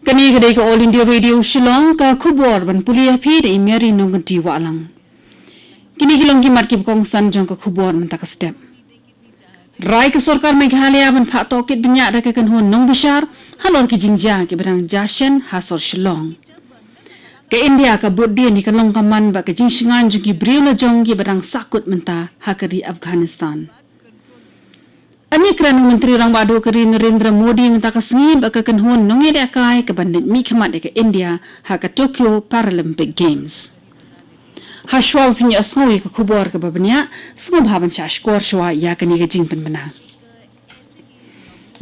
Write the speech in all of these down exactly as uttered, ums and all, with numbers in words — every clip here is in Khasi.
Kane ka dei ka All India Radio Shillong, ka khubor ban pule ïa phi da i Mary Nongkynti Wahlang. Kine ki long ki mat kiba kongsan jong ka khubor mynta ka step. Rai ka sorkar Meghalaya ban phah tohkit bniah da ka kynhun nongbishar halor ki jingjia kiba dang jia shen ha sor Shillong. Ka India ka bud dien ïa ka long ka man bad ka jingshngaiñ jong ki briew lajong kiba dang sahkut mynta ha ka ri Afghanistan. An ïakren u Myntri Rangbah Duh ka ri Narendra Modi mynta ka sngi bad ka kynhun nongïalehkai kaban leit mihkhmat ïa ka India ha ka Tokyo Paralympic Games. Hashwa ba phin ïohsngew ïa ka khubor kaba bniah, sngewbha ban shah shkor shwa ïa kane ka jingpynbna.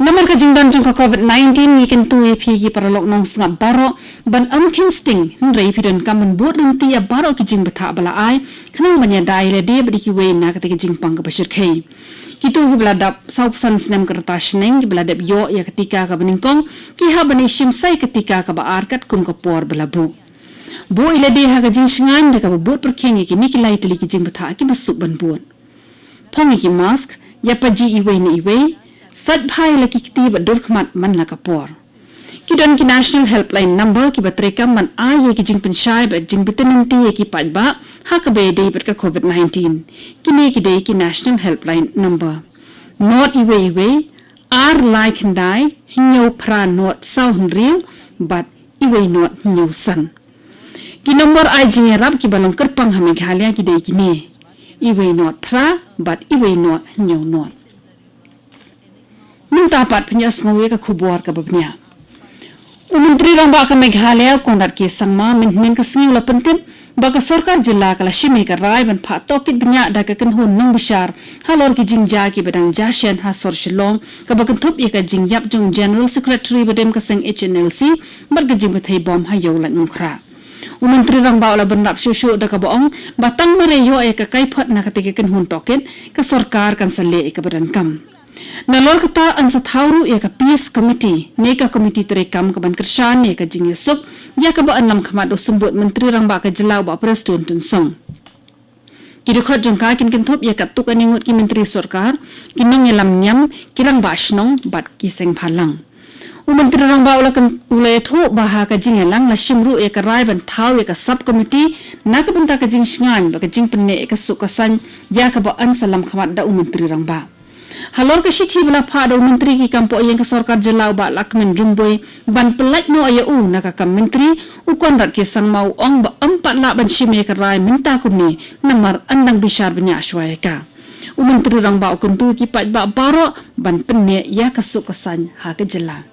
Namar ka jingdon jong ka COVID nineteen, ngi kyntu ïa phi ki paralok nongsngap baroh ban ym kheiñ sting, hynrei phi donkam ban bud lynti ïa baroh ki jingbthah ba la ai, khnang ban ïada ïa lade bad ïa kiwei na kata ka jingpang kaba shyrkhei. Kito kiba la dap sawphew san snem ka rta shneng kiba la dep ïoh ïa ka tika kaba nyngkong, ki hap ban ïashim sa ïa ka tika kaba ar katkum ka por ba la buh. Buh ïa lade ha ka jingshngaiñ da kaba bud pyrkhing ïa kine ki lai tylli ki jingbthah kiba suk ban bud. Phong ïa ki mask, ïa paji iwei na iwei, sait bha ïa la ki kti bad dur khmat man la ka por. Ki don ki National Helpline Number kiba treikam ban ai ïa ki jingpynshai bad jingbtin lynti ïa ki paidbah ha kaba ïadei bad ka COVID nineteen. Kine ki dei ki National Helpline Number: nod iwei iwei, ar lai khyndai, hynñiew phra nod saw hynriew, bad iwei nod hynñiew san. Ki nombor ai jingïarap kiba long kyrpang ha Meghalaya ki dei kine: iwei nod phra bad iwei nod hynñiew nod. Mynta pat phin ïohsngew ïa ka khubor kaba bniah. U Myntri Rangbah ka Meghalaya, Conrad K Sangma, mynhynnin ka sngi u la pyntip ba ka sorkar jylla ka la shim ïa ka rai ban phah tohkit bniah da ka kynhun nongbishar halor ki jingjia kiba dang jia shen ha sor Shillong, kaba kynthup ïa ka jingïap jong u General Secretary ba dem ka seng H N L C bad ka jingbthei bom ha Ïew Laitumkhrah. U Myntri Rangbah u la bynrap shuh shuh da kaba ong ba tang mar ïoh ïa ka kaiphod na kata ka kynhun tohkit, ka sorkar kan sa leh ïa kaba donkam. Nalor kata, yn sa thaw ruh ïa ka Peace Committee ne ka komiti treikam kaban kyrshan ïa ka jingïasuk, ïa kaba yn lam khmat da u Symbud Myntri Rangbah ka jylla u Bah Prestone Tynsong. Ki dkhot jong ka kin kynthup ïa katto katne ngut ki myntri sorkar, ki nongïalam niam, ki rangbah shnong bad ki seng bhalang. U Myntri Rangbah u la kyn-, u la ïathuh ba ha ka jingïalang la shim ruh ïa ka rai ban thaw ïa ka sub committee na ka bynta ka jingshngaiñ bad ka jingpynneh ïa ka suk ka saiñ, ïa kaba yn sa lam khmat da u Myntri Rangbah. Halor ka shithi ba la phah da u Myntri ki kam pohïing ka sorkar jylla u Bah Lahkmen Rymbui ban pyllait noh ïa u na ka kam myntri, u Conrad K Sangma u ong ba ym pat lah ban shim ïa ka rai mynta kumne namar yn dang bishar bniah shuwa ïa ka. U Myntri Rangbah u kyntu ïa ki paidbah baroh ban pynneh ïa ka suk ka saiñ ha ka jylla.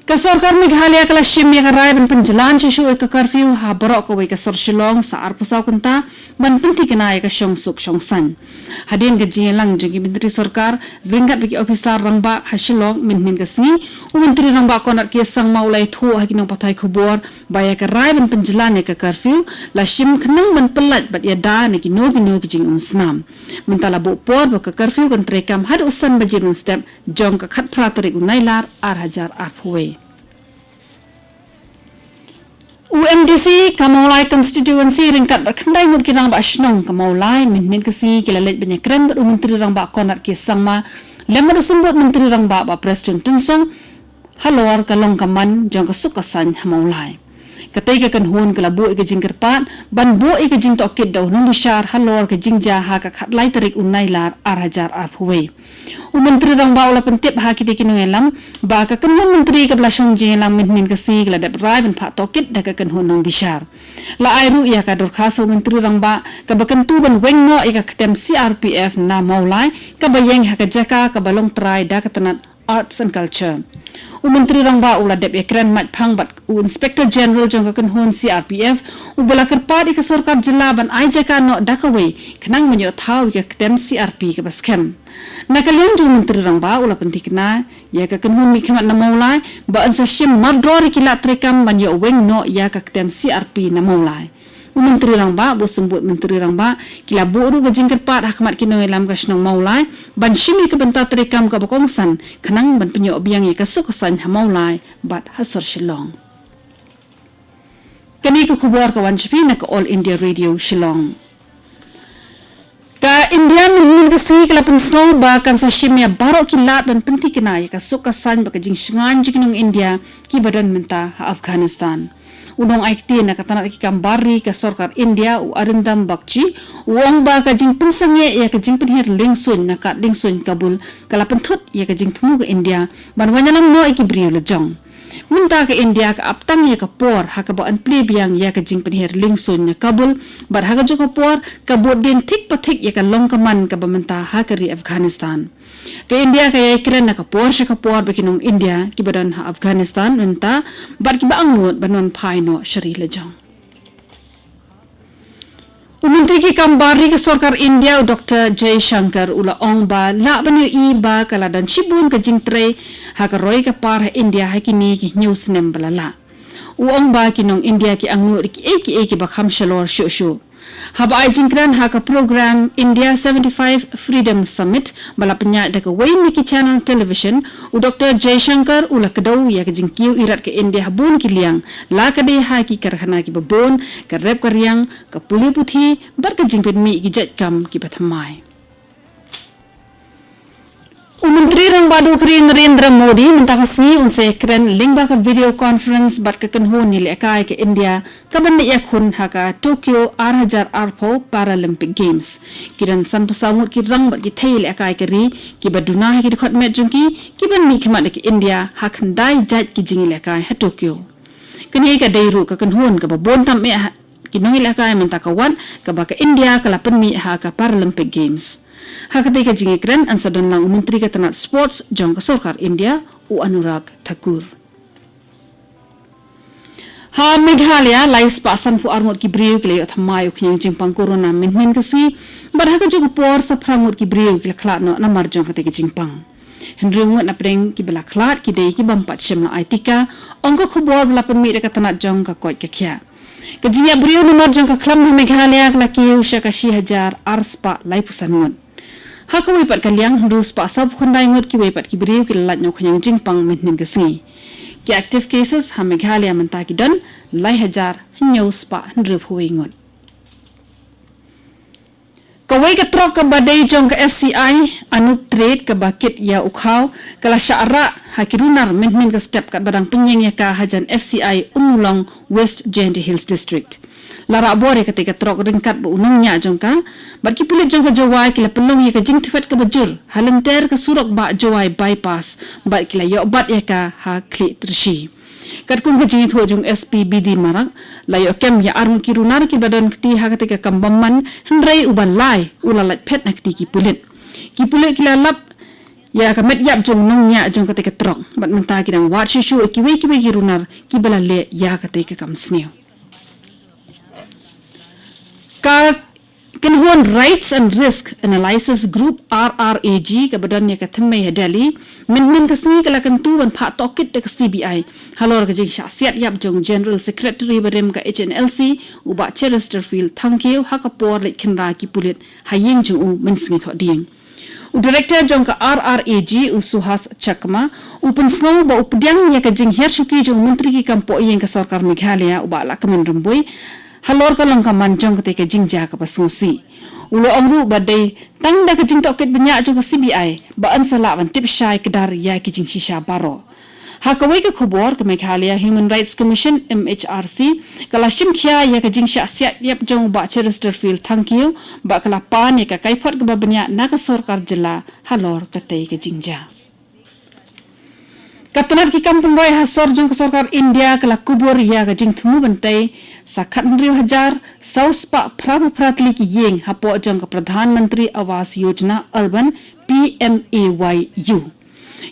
Ka sorkar Meghalaya ka la shim ïa ka rai ban pynjlan shuh shuh ïa ka curfew ha baroh kawei ka sor Shillong sa arphew saw kynta ban pynthikna ïa ka shongsuk shongsaiñ. Hadien ka jingïalang jong ki myntri sorkar ryngkat bad ki ophisar rangbah ha Shillong mynhynnin ka sngi, u Myntri Rangbah Conrad K Sangma u la ïathuh ha ki nongpathai khubor ba ïa ka rai ban pynjlan ïa ka curfew la shim khnang ban pyllait bad ïada na kino kino ki jingumsnam. Mynta la buh por ba ka curfew kan treikam haduh san baje mynstep jong ka khatphra tarik u Nailar ar hajar arphew wei. U M D C ka Mawlai Constituency ryngkat bad khyndai ngut ki rangbah shnong ka Mawlai mynhynnin ka sngi ki la leit ban ïakren bad u Myntri Rangbah Conrad K Sangma lem bad u Symbud Myntri Rangbah Bah Prestone Tynsong halor ka long ka man jong ka suk ka saiñ ha Mawlai. Katei ka kynhun ka la buh ïa ka jingkyrpad ban buh ïa ka jingtohkit da u nongbishar halor ka jingjia ha ka khatlai tarik u Nailar ar hajar arphew wei. U Myntri Rangbah u la pyntip ha kitei ki nongïalam ba ka kynhun myntri kaba la shong jingïalang mynhynnin ka sngi ka la dep rai ban phah tohkit da ka kynhun nongbishar. La ai ruh ïa ka dorkhas ha u Myntri Rangbah kaba kyntu ban weng noh ïa ka ktem C R P F na Mawlai kaba ïeng ha ka jaka kaba long trai da ka tnat Arts and Culture. U Myntri Rangbah u la dep ïakren matphang bad u Inspector General jong ka kynhun C R P F, uba la kyrpad ïa ka sorkar jylla ban ai jaka noh da kawei khnang ban ïoh thaw ïa ka ktem C R P kaba skhem. Na ka liang jong u Myntri Rangbah u la pynthikna ïa ka kynhun mihkhmat na Mawlai ba yn sa shim mardor ïa ki lad treikam ban ïoh weng noh ïa ka ktem C R P na Mawlai. U Myntri Rangbah bad u Symbud Myntri Rangbah ki la buh ruh ka jingkyrpad ha khmat ki nongïalam ka shnong Mawlai ban shim ïa ka bynta treikam kaba kongsan khnang ban pynïoh biang ïa ka suk ka saiñ ha Mawlai bad ha sor Shillong. Kane ka khubor ka wan sha phi na ka All India Radio Shillong. Ka India mynhynnin ka sngi ka la pynsngew ba kan sa shim ïa baroh ki lad ban pynthikna ïa ka suk ka saiñ bad ka jingshngaiñ jong ki nong India kiba don mynta ha Afghanistan. U nongaiktien na ka tnat ki kam bar ri ka sorkar India, u Arindam Bagchi, u ong ba ka jingpynsangeh ïa ka jingpynhiar liengsuiñ na ka liengsuiñ Kabul ka la pynthut ïa ka jingthmu ka India ban wan ïalam noh ïa ki briew lajong. Mynta ka India ka ap tang ïa ka por ha kaba yn plie biang ïa ka jingpynhiar liengsuiñ na Kabul, bad ha kajuh ka por ka bud dien thik pa thik ïa ka long ka man kaba mynta ha ka ri Afghanistan. Ka India ka ïai kren na ka por sha ka por bad ki nong India kiba don ha Afghanistan mynta, bad kiba angnud ban wan phai noh sha ri lajong. U Myntri ki kam bar ri ka sorkar India, u Doktor Jaishankar, u la ong ba lah ban ïohi ba ka la don shibun ka jingtrei ha ka roi ka par ha India ha kine ki hynñiew snem ba la lah. U ong ba ki nong India ki angnud ïa kiei kiei kiba kham shalor shuh shuh. Haba ai jingkren ha ka program India seventy-five Freedom Summit ba la pynïaid da kawei na ki channel television, u Doktor Jaishankar u la kdew ïa ka jingkiew irat ka India ha bun ki liang, la ka dei ha ki karkhana kiba bun, ka rep ka riang, ka pule puthi, bad ka jingpynmih ki jait kam kiba thymmai. U Myntri Rangbah Duh ka ri Narendra Modi mynta ka sngi un sa ïakren lyngba ka video conference bad ka kynhun ïalehkai ka India kaban leit ïakhun ha ka Tokyo ar hajar arphew Paralympic Games. Ki don sanphew saw ngut ki rang bad ki thei ïalehkai ka ri kiba duna ha ki dkhot met jong ki, kiban mihkhmat da ka India ha khyndai jait ki jingïalehkai ha Tokyo. Kane ka dei ruh ka kynhun kaba bun tam eh ha ki nongïalehkai mynta ka wat kaba ka India ka la pynmih ha ka Paralympic Games. Ha katei ka jingïakren yn sa don lang u Myntri ka tnat Sports jong ka sorkar India, u Anurag Thakur. Ha Meghalaya, lai spah sanphew ar ngut ki briew ki la ïoh thymmai u khñiang jingpang corona mynhynnin ka sngi, bad ha kajuh ka por sa phra ngut ki briew ki la khlad noh namar jong katei ka jingpang. Hynriew ngut na pdeng kiba la khlad ki dei ki bym pat shym la ai tika, ong ka khubor ba la pynmih da ka tnat jong ka koit ka khiah. Ka jingïap briew namar jong ka khlam ha Meghalaya ka la kiew sha ka shi hajar ar spah laiphew san ngut. Ha kawei pat ka liang, hynriew spah sawphew khyndai ngut kiwei pat ki briew ki la lait na u khñiang jingpang mynhynnin ka sngi. Ki active cases ha Meghalaya mynta ki don lai hajar hynñiew spah hynriewphew wei ngut. Kawei ka trok kaba dei jong ka F C I Anup Trade kaba kit ïa u khaw ka la shah rah ha ki runar mynhynnin ka step katba dang pynïeng ïa ka hajan F C I Ummulong, West Jaintia Hills District. La rah bor ïa katei ka trok ryngkat bad u nongñiah jong ka, bad ki pulit jong ka Jowai ki la pynlong ïa ka jingthwet kaba jur ha lynter ka surok bah Jowai Bypass, bad ki la ïoh bat ïa ka ha Khliehtrshi. Katkum ka jingïathuh jong u S P B D Marak, la ïoh kem ïa ar ngut ki runar kiba don kti ha katei ka kam bymman, hynrei uba lai u la lait phet na kti ki pulit. Ki pulit ki la lap ïa ka met ïap jong u nongñiah jong katei ka trok, bad mynta ki dang wad shuh shuh ïa kiwei kiwei ki runar kiba la leh ïa katei ka kam sniew. Ka kynhun Rights and Risk Analysis Group, R R A G, kaba don ïa ka thymmei ha Delhi, mynhynnin ka sngi ka la kyntu ban phah tohkit da ka C B I halor ka jingshah siat ïap jong u General Secretary barim ka H N L C, u Bah Cheristerfield Thangkhiew, ha ka por leit khynra ki pulit ha ïing jong u mynsngi thohdieng. U Director jong ka R R A G, u Suhas Chakma, u pynsngew ba u pdiang ïa ka jinghiar shuki jong u Myntri ki kam pohïing ka sorkar Meghalaya, u Bah Lahkmen Rymbui, halor ka long ka man jong katei ka jingjia kaba sngewsih. U la ong ruh ba dei tang da ka jingtohkit bniah jong ka C B I ba yn sa lah ban tip shai kdar ïa ki jingshisha baroh. Ha kawei ka khubor, ka Meghalaya Human Rights Commission, M H R C, ka la shim khia ïa ka jingshah siat ïap jong u Bah Cheristerfield Thangkhiew, bad ka la pan ïa ka kaiphod kaba bniah na ka sorkar jylla halor katei ka jingjia. Ka tnat ki kam pynroi ha sor jong ka sorkar India ka la kubur ïa ka jingthmu ban tei sa khathynriew hajar saw spah phraphew phra tylli ki ïing hapoh jong ka Pradhan Mantri Awas Yojana Urban, P M A Y U.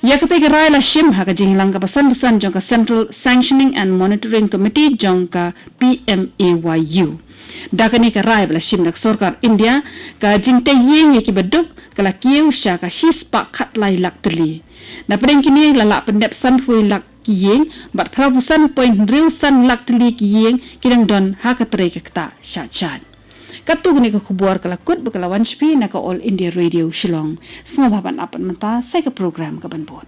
Ïa katei ka rai la shim ha ka jingïalang kaba sanphew san jong ka Central Sanctioning and Monitoring Committee jong ka P M A Y U. Da kane ka rai ba la shim da ka sorkar India, ka jingtei ïing ïa kiba duk ka la kiew sha ka shi spah khatlai lak tylli. Na pdeng kine la lah pyndep sanphew lak ki ïing, bad phraphew san point hynriew san lak tylli ki ïing ki dang don ha ka trei ka ktah shah jait. Katto katne ka khubor ka la kut bad ka la wan sha phi na ka All India Radio Shillong. Sngewbha ban ap pat mynta, sa ïa ka program kaban bud.